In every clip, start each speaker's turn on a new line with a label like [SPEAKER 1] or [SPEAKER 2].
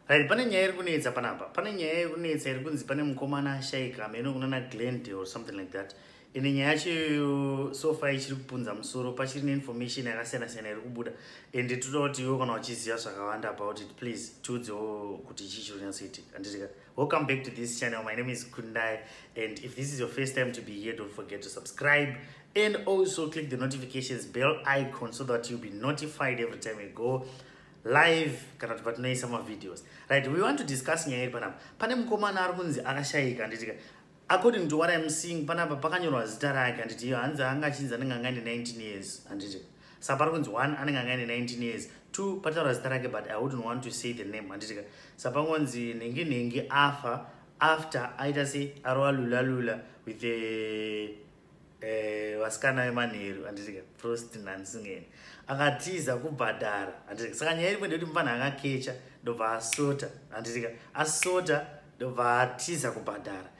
[SPEAKER 1] Right, pane nyaya iri kunetsa panapa. Pane nyaya iri kunetsa iri kunzi pane mukomana ashaika mheno kunana Glendale or something like that. Ende nyaya yacho iyoyo so far ichiri kupunza musoro, pachiri neinformation yakasiyana siyana iri kubuda. Ende toda kuti iwe kana uchiziva zvakawanda about it, please tiudzewo kuti chii chiri kunyatsoitika. Handitika, welcome back to this channel. My name is Kundai, and if this is your first time to be here, don't forget to subscribe and also click the notifications bell icon so that you'll be notified every time we go live kana kuti patinoisa mavideos. Right, we want to discuss nyaya iri panapa. Pane mukomana ari kunzi akashayika, handitika? According to what I'm seeing panapa, pakanyorwa zita rake, handiti? Iyo hanzi anga achinzi anenge anga ine 19 years, handiti? Saka pari kunzi one, anenge anga ine 19 years; two, pataura zita rake, but I wouldn't want to say the name, handitika? Saka pangonzi nhingi nhingi afa after aita sei, arova lula lula with the vasikana vemanheru, handitika? Prost nansingeni akatiza kubhadhara, handitika? Saka nyaya iripo ndekuti mufana akakecha, ndobva asota, handitika? Asota, ndobva atiza kubhadhara.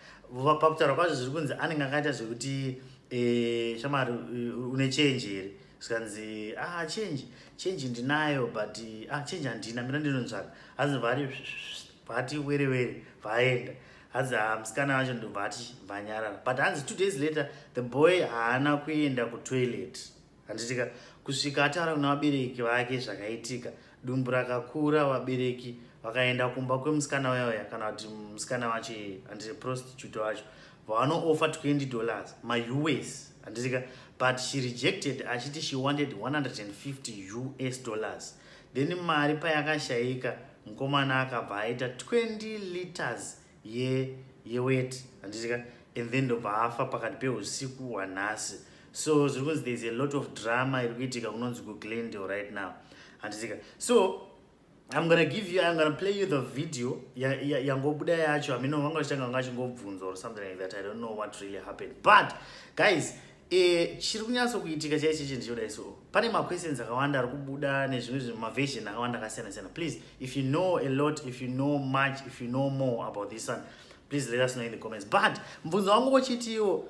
[SPEAKER 1] Pakutaura kwazvo zviri kunzi anenge akaita zvekuti, shamari, une change here? Zvikanzi, ah, change, change ndinayo, but ah, change handina, mina ndinonzvaka. Hanzi vari vati were were, vaenda. Hanzi, ah, musikana wacho ndobva ati vanyarara. But hanzi 2 days later the boy haana kuenda kutoilet, handitika? Kusvika ataura kuna vabereki vake zvakaitika. Dumbu rakakura, vabereki vakaenda kumba kwemusikana uyauya, kana kuti musikana wacho, handiti, prostitute wacho, vavanoofa $20 maUS, handitika? But she rejected achiti she wanted US$150. Then mari payakashayika, mukomana akabva aita 20 liters yeweti, handitika? And then ndobva afa pakati peusiku hwanhasi. So zviri kunzi there is a lot of drama iri kuitika kunonzi kuGlendale right now, handitika? So I'm gonna play you the video yangobuda yacho. I mean, vanga vachitanga vanga vachingobvunzwa or something like that. I don't know what really happened, but guys, chiri kunyatsokuitika chaicho ichi ndichodai. So pane maquestions akawanda ari kubuda nezvimwe maversion akawanda akasiyana siyana. Please, if you know a lot, if you know much, if you know more about this one, please let us know in the comments. But mubvunzo wangu wochitiwo,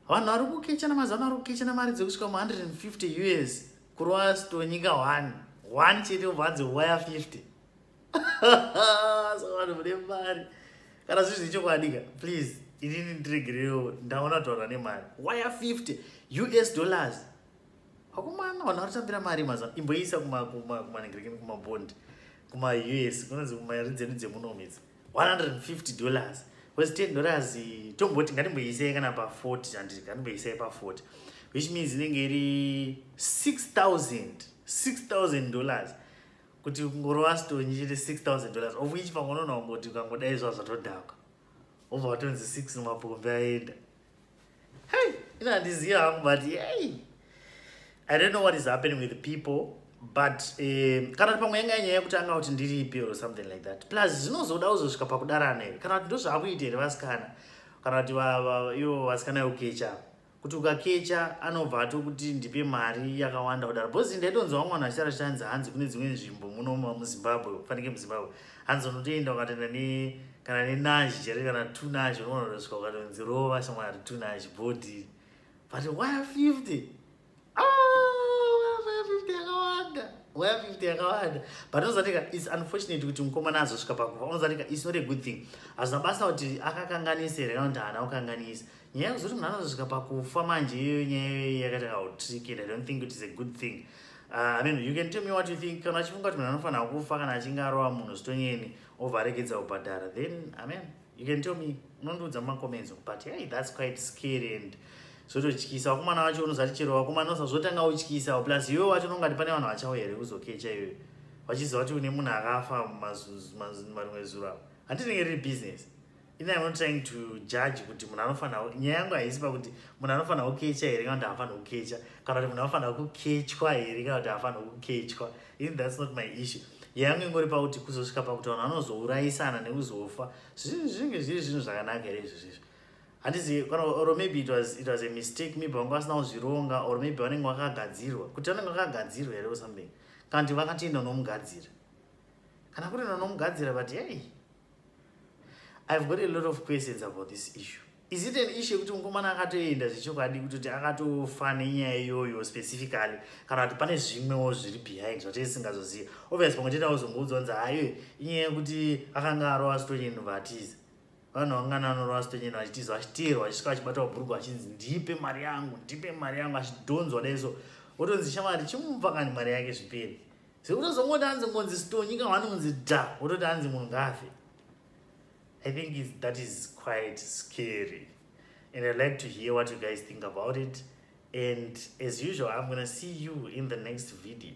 [SPEAKER 1] vanhu vari kukechana mazano, vari kukechana mari dzekusvika mu150 US, kurova stonyika 1 1 chete, ubva hanzi waya 50. Saka vanhu mune mari, kana zviri zvechokwadika, please inini ndiregerewo, ndaona kutaura nemari waya US$50. Akomana, vanhu vari kutambira mari mazano, imboisa kumanengerekeni, kumabond, kumaUS, kunonzi kumari dzedu dzemunomidzi, $150, because $10, tomboti ngatimboisai kana pa40, handiti? Ngatimboisai pa40, which means inenge iri 6000, $6000 kuti kungorova stonyi chete, $6000, of which pamwe unoona kungoti ukangodai zva zvatodhakwa, wobva watonzi 6 mapombe aenda. Hey, ino handizivi hangu, but hey, I don't know what is happening with the people. But kana kuti pamwe yanga nyaya yekuti anga kuti ndiripi or something like that. Plus zvinozoda kuzosvika pakudarana here, kana kuti ndozvaakuita here vasikana, kana kuti ivo vasikana vekukecha, kuti ukakecha anobva atokuti ndipe mari yakawanda kudaro? Because ndaitonzwa vamwe vanhu vachitaura chichanzi hanzi kune dzimwe nzvimbo muno muZimbabwe, fanike muZimbabwe, hanzi unotoenda ukatoenda ne kana nenazhi chero kana two nazhi, unoona kutosvika ukatonzi rova shamwari two nazhi bhodhi. But waya 50? Ah, waya 50 yakawanda, waya 50 yakawanda. But unozatika it's unfortunate kuti mukomana azosvika pakufa. Unozatika it's not a good thing. Hazvina basa kuti akakanganisa here kana kuti haana kukanganisa. Nyaya yekuzoti munhu anozosvika pakufa manje, iyoyo nyaya iyoyo yakaita kautricky, and I don't think it is a good thing. I mean, you can tell me what you think. Kana achifunga kuti munhu anofanira kufa kana achinge arova munhu zvitonyeni, obva aregedza kubhadhara, then I mean, you can tell me, unondiudza mumacomments. But hey, that's quite scary and zvototyisa. Vakomana vacho unozati chero vakomana usazotanga utyisa. Plus iwe wacho unongati pane vanhu vachauya here kuzokecha iweyo vachiziva kuti une munhu akafa marimwe zuro avo? Handinenge riri business. Ini I'm not trying to judge kuti munhu anofanira, nyaya yangu haisi pakuti munhu anofanira kukecha here kana kuti haafanira kukecha, kana kuti munhu anofanira kukechwa here kana kuti haafanira kukechwa. Ini that's not my issue. Yangu ingori pakuti kuzosvika pakuti vanhu vanozourayisana nekuzofa, zvinenge zviri zvinhu zvakanaka here izvo zvizvo? Handizivi kana, or maybe it was a mistake, maybe vanga vasina kuzvironga, or maybe vanenge vakagadzirwa, kuti vanenge vakagadzirwa here or something, kana kuti vakatoenda unomugadzira, kana kuri unomugadzira. But hey, I've got a lot of questions about this issue. Is it an issue yekuti mukomana akatoenda zvechokwadi, kutoti akatofa nenyaya iyoyo specifically, kana kuti pane zvimwewo zviri behind zvataisingazoziva? Obviously pamwe toita kuzongoudzwa kunzi hayo inyaya yekuti akanga arova stonyeni, vatiza. Vanhu vangana vanorova stonyeni vachitiza, vachiteerwa, vachisvika vachibatwa bhurugu, vachinzi, "Ndipe mari yangu, ndipe mari yangu," achidhonzwa daiso, wotonzi, "Shamwari, chimupa kani mari yake zviperi." Zvekutozongoti anzi ngonzi stonyi kavanonzi dha, wototi anzi munhu ngaafe. I think that is quite scary. And I'd like to hear what you guys think about it. And as usual, I'm gonna see you in the next video.